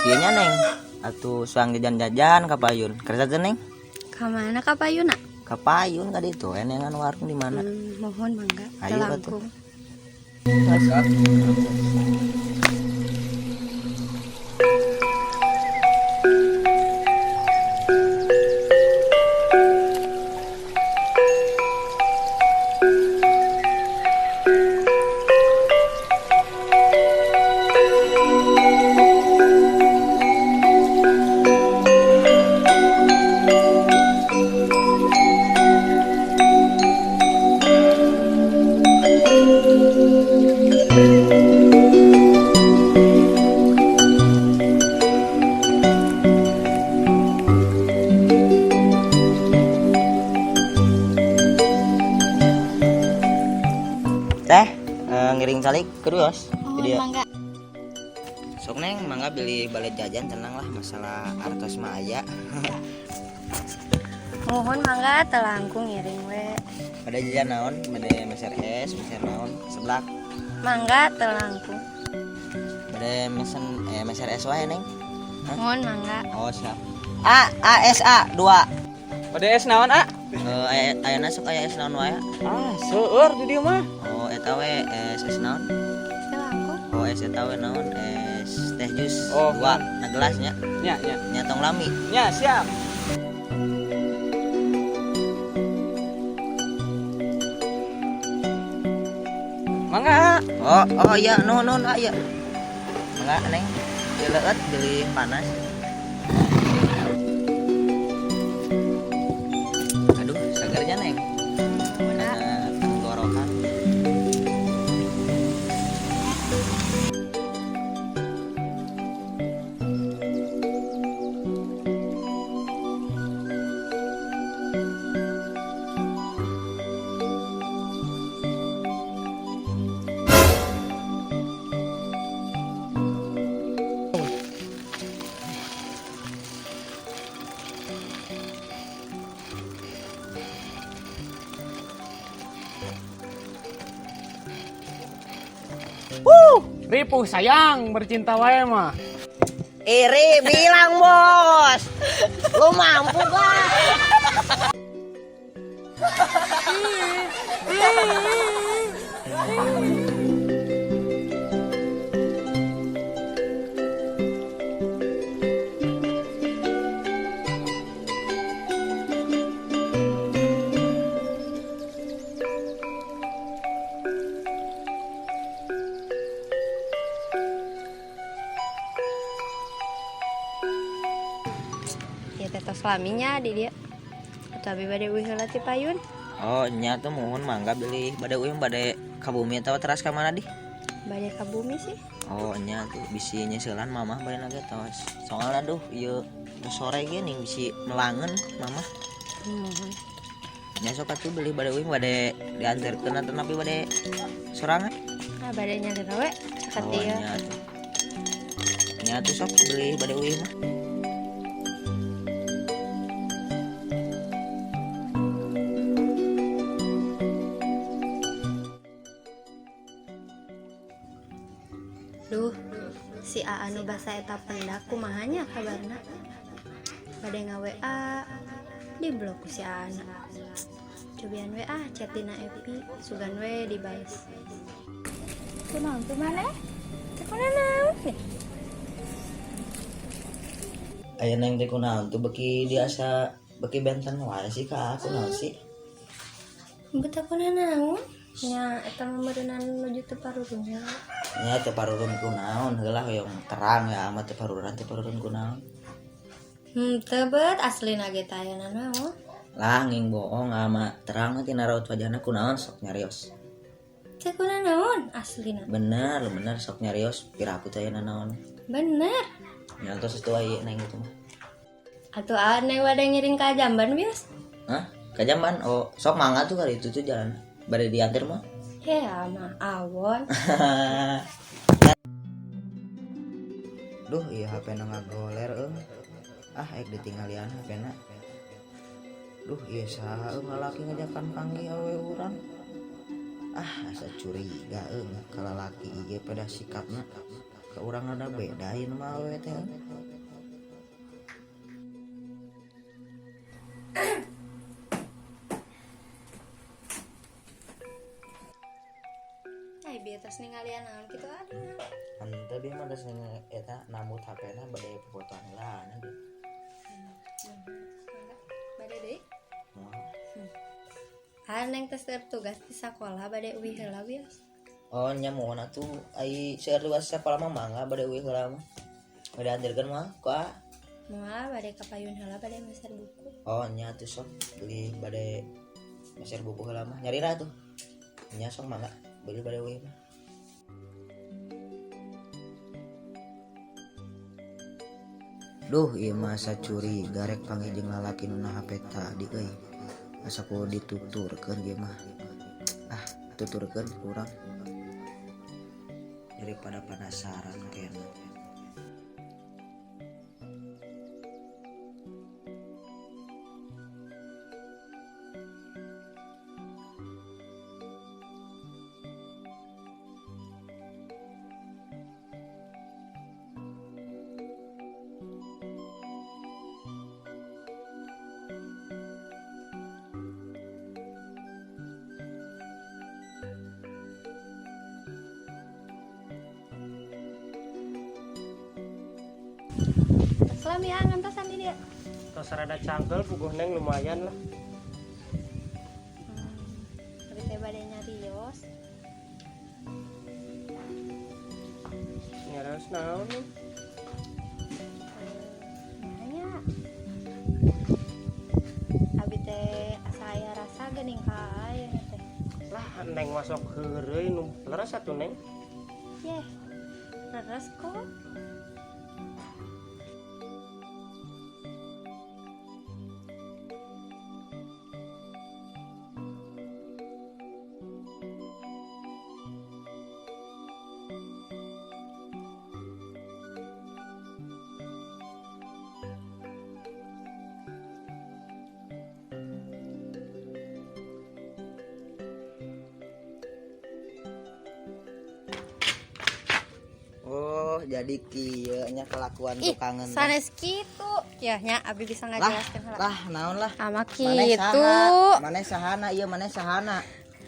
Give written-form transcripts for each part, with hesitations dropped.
Kieu nya Neng. Atuh suang jajan-jajan ka payun. Kersa teh Neng? Ka mana ka payuna? Ka payun ka ditu neangan warung di mana? Mohon mangga. Ayo atuh. Telangkung. Teh, ngiring calik kedua. Mohon Jadi mangga. Sok Neng, mangga beli balik jajan, tenang lah masalah artos mah aya. Mohon mangga telangkung ngiring we. Pada jajan naon, bade meser es, meser naon, seblak. Mangga telangkung. Bade mesen meser es wae Neng. Hah? Mohon mangga. Oh siap. A A S A 2. Bade es naon, A? Aya sok aya es naon wae. Ah, seueur di dieu mah. Oh eta we es es naon? Telangkung. Oh es eta we naon? Es teh jus Oh, 2 na gelasnya. Nya, nya. Nya tong lami. Nya, siap. Mangga. Oh, oh iya, nuhun nuhun aya. Mangga Neng. Dileueut beli panas. Aduh, segernya Neng. Mohon, A. Karena tenggorokan. Ripuh sayang bercinta wae mah. Iri bilang bos, lu mampu gak? Ya teh tos laminya di dia. Atau abi bade uih heula ti payun. Oh nya tuh mohon mangga beli bade uih bade ka bumi atawa teras ka mana di? Bade ka bumi sih. Oh nya tuh bisi nyeselan mamah bade lagi tos. Soalnya aduh ieu tos sore ge ning bisi melangen mamah. Mohon. Nya sok atuh beli bade uih bade diantarkeun atau napi bade sorangan? Ah bade nyalira we sakat Oh ieu. nya tuh. Nya tuh sok beli bade uih mah. Duh, si A anu basa eta pendak kumaha nya kabarna? Bade nga-WA di blok ku si A na. Cobian WA chat dina Epi, sugan we dibales. Kunaon tuh maneh? Teh kunaon nih? Aya Neng teh kunaon tuh beki diasa beki benten wae sih ka aku naon sih? Betah kunaon? Nya eta mah meureunnan nuju teu parurunnya. Nya teu parurun kunaon heula hoyong terang ya amat teu parurun teu parurun kunaon. Teu bet aslina ge teh aya naon. Lah nging bohong ama terang mah tina raut wajahna kunaon sok nyarios. Teu kunaon aslina. Bener bener sok nyarios piraku teh aya naon. Bener. Nya tos itu aya Neng itu mah. Atuh ah Neng bade ngiring ka jamban bios. Hah? Ka jamban? Oh, sok mangga tuh kali itu tuh jalan. Bade diantar mah. Ya mah awon. Duh, iya HP na ngagoler euy. Ah, ek ditinggalian HP na. Duh, iya saha euy lalaki ngajakan panggih awe urang. Ah, asa curiga euy ka lalaki ieu pada sikapna. Ka urang rada beda ieu mah awewe teh. Ieu tos ningalian naon kitu ada. Henteu, bi mah geus eta nambut HP-na bade fotoan heula bi. Mangga. Bade deui. Moal. Ah, neng tes tugas di sekolah bade uih heula wios. Oh nya, muhun atuh, ai seueur tugas sakola mah mangga bade uih heula mah. Bade anterkeun mah ku ah. Moal, bade ka payun heula, bade meser buku. Oh nya atuh, sok beli bade meser buku heula mah nyarira tuh. Nya sok mangga beli bade uih mah. Duh, ieu mah asa curiga rek panggih jeung lalaki nu na HP tadi euy. Asa kudu dituturkeun ieu mah. Ah, tuturkeun kurang. Daripada penasaran kayaknya. Tos lami ya ngantosan di dieu. Tos rada cangkel puguh neng, lumayan lah. Abi teh bade nyarios. Nyarios naon nih? Nanya. Abi teh asa aya rasa geuning ka ayeuna teh. Lah, neng masuk heureuy nu leres atuh neng. Yeh. Leres kok. Oh, jadi kieu nya kelakuan Ih, tukangan teh. sanes kitu. Ya nya abi bisa Lah, ngajelaskeun heula. lah naon lah. Ama Maneh kitu. saha? Maneh sahana ieu, maneh sahana?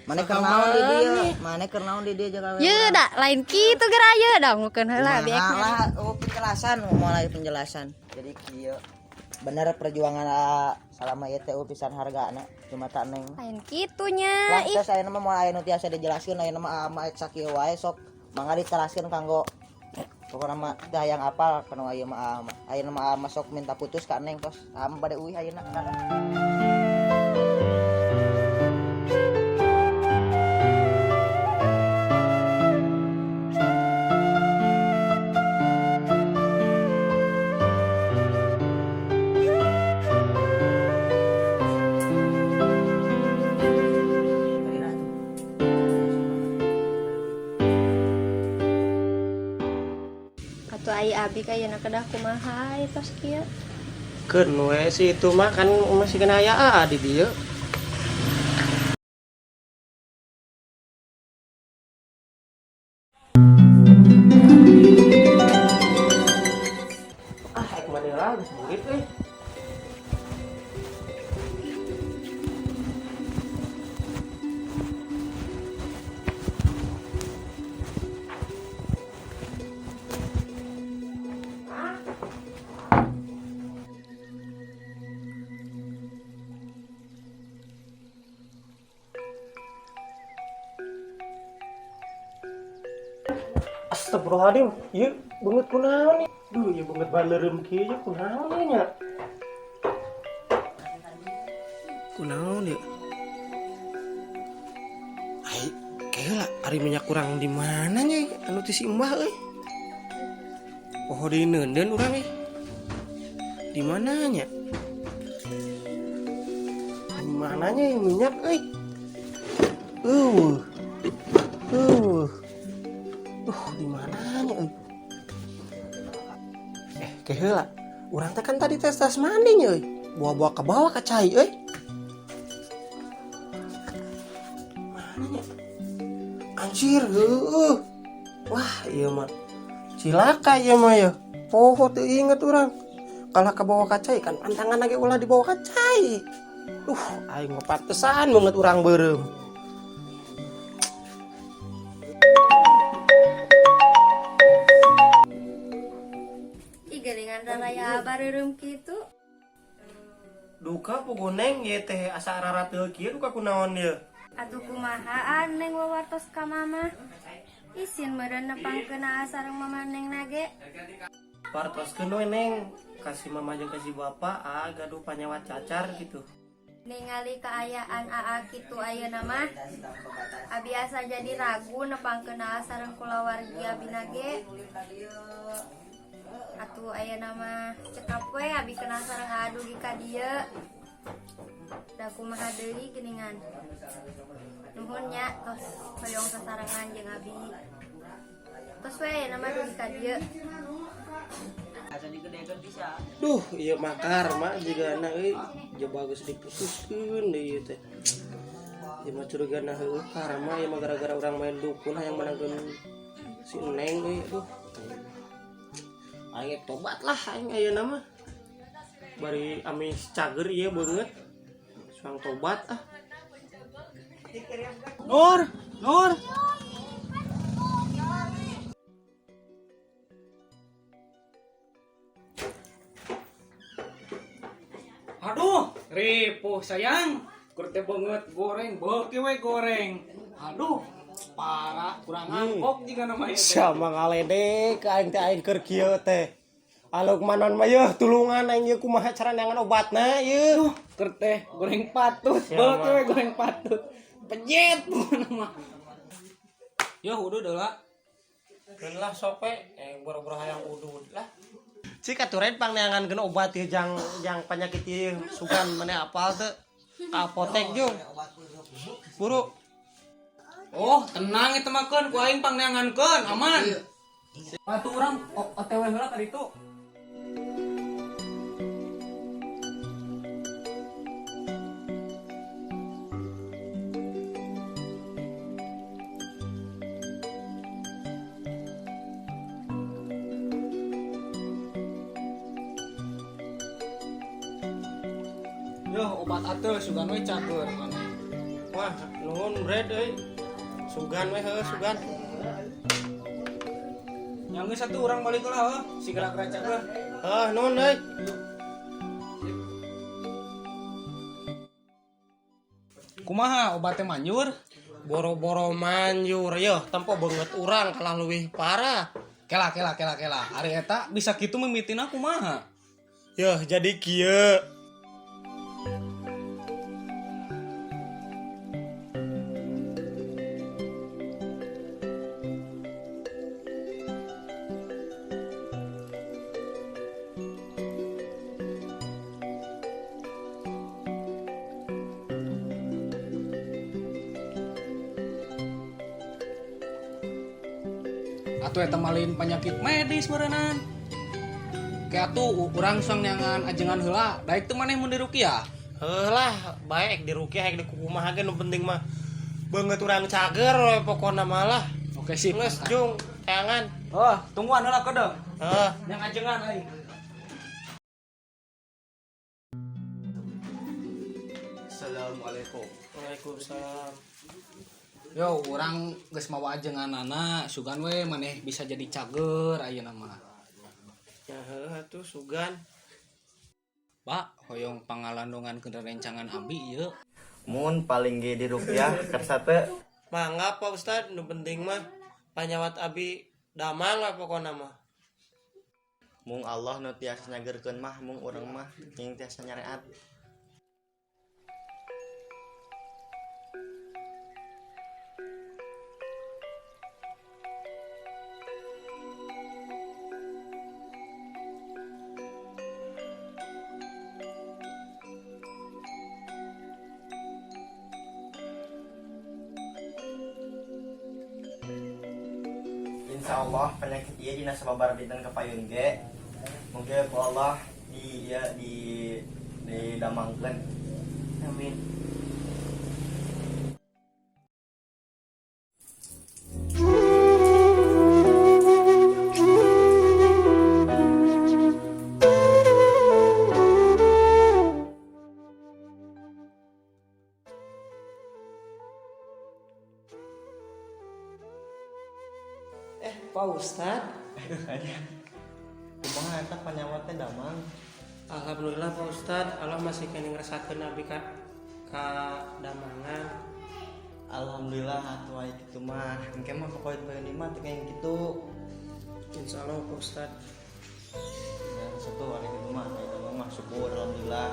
Maneh keur naon di dieu? Maneh keur naon di dieu jeung awewe Ye urang? da lain kitu geura ye da ngukeun heula abi Kumaha ek lah, oh penjelasan, mulai penjelasan. Jadi kieu. Bener perjuangan salama ieu teh pisan hargana cuma tak neng. Lain kitunya. Lah, Ih, terus ayeuna mah moal aya nu tiasa dijelaskeun, ayeuna mah mah sakieu wae, sok mangga diteraskeun kanggo pokona mah teu hayang apal kana ieu mah mah. Ayeuna mah mah sok minta putus ka neng, tos mah bade uih ayeuna. Nyarira tuh. Atuh ai abi ka kedah kumaha ieu tos kieu. Keun we si itu mah, kan masih kena aya aa di dieu. Ah, ek mandi lah geus burit euy. Astagfirullahaladzim, ieu beungeut kunaon nih? Duh, ieu beungeut baleureum kieu ieu kunaon ieu nya? Kunaon ieu? Ai, keula ari minyak kurang di mana nya anu ti si Mbah euy? Poho deui neundeun urang euy. Di mana nya? Di mana nya ieu minyak euy? Eueuh. Eueuh. Di mananya euy? Eh, keheula. Urang teh kan tadi tes tas mandi nya euy. Bawa-bawa ke bawah ka cai euy. Mana nya? Anjir, heueuh. Wah, ieu mah cilaka ieu mah ya. Poho teu inget urang. Kalah ka bawah ka cai kan pantangan lagi ulah dibawa ka cai. Duh, aing mah pantesan banget urang beureum. Aya bareureum kitu. Duka puguh Neng ieu teh asa ararateuh kieu duka kunaon ieu? Atuh kumaha Neng wawartos ka Mama? Isin meureun nepangkeun Aa sareng Mama Neng nage. Wartoskeun we Neng, ka si Mama jeung ka si Bapa aa gaduh panyawat cacar gitu. Ningali kaayaan Aa kitu ayeuna mah, abi asa jadi ragu nepangkeun Aa sareng kulawargi abina ge. Atuh ayeuna mah cekap we abi kenal sareng Aa dugi ka dieu. Da kumaha deui geuningan. Nuhun nya tos hoyong sasarengan jeung abi. Tos we ayeuna mah dugi ka dieu. Duh, ieu mah karma jigana euy, coba geus diputuskeun deui ieu teh. Ieu mah curigana heueuh karma ieu mah gara-gara urang main dukun hayang menangkeun si Neng euy, aduh. Aing rek tobat lah aing ayeuna mah. Bari amis cager ieu beungeut. Suang tobat ah. Nur, Nur. Aduh, ripuh sayang. Kurte banget goreng, beuki we goreng. Aduh, parah kurang angkok jika namanya teh. Sama ngaledek aing teh aing keur kieu teh. Aluk manon mah yeuh tulungan aing ieu kumaha cara neangan obatna ieu. Duh, keur teh goreng patut, beuki we goreng patut. Pejet pokona mah. Yo udah lah. Keun lah sok we, boro-boro hayang udud lah. Cik atuh red pangneangankeun obat ieu jang jang penyakit ieu sugan maneh apal teu? Ka apotek jung. Buru. Oh, tenang itu mah keun ku aing pangneangankeun, aman. Atuh urang OTW heula ka ditu. Yo, obat atuh sugan we cager maneh. Wah, nuhun bread euy. Sugan we heueuh sugan. Yang geus atuh urang balik heula heuh, si gerak-gerak cager. Heuh, nuhun euy. Kumaha obatnya manjur? Boro-boro manjur yeuh, tempo beungeut urang kalah leuwih parah. Kela kela kela kela. Ari eta bisa kitu mimitina kumaha? Yeuh, jadi kieu. Atuh eta malin penyakit medis meureunnan. Ke atuh urang suang neangan ajengan heula, daek teu maneh mun diruqyah. Heuh lah, bae ek diruqyah ek dikukumaha ge nu penting mah beungeut urang cager we pokona mah lah. Oke sip. Geus jung, teangan. Oh, tungguan heula kedeung. Heuh. Yang ajengan aing. Assalamualaikum. Waalaikumsalam. Yo, urang geus mawa ajenganana, sugan we maneh bisa jadi cager ayeuna mah. Ya heuh atuh sugan. Pak, hoyong pangalandongan keur rencangan abi ieu. Mun paling ge diruqyah kersa teu. Mangga Pak Ustad, nu penting mah panyawat abi damang we pokona mah. Mung Allah nu tiasa nyagerkeun mah, mung urang mah teuing tiasa nyareat. Insya Allah penyakit ieu dina sababar dinten kapayun ge mungkin ku Allah di ieu di didamangkeun. Amin. Pak Ustad. Kumaha Kumaha eta panyawa teh damang? Alhamdulillah, Pak Ustad, Allah masih keneh ngeresakeun abdi ka damangan. Alhamdulillah atuh aya kitu mah. Engke mah kapayun-payun mah teh kayak gitu. Insya Allah, Pak Ustad. Ya, satu hari gitu mah, aya damang mah syukur alhamdulillah.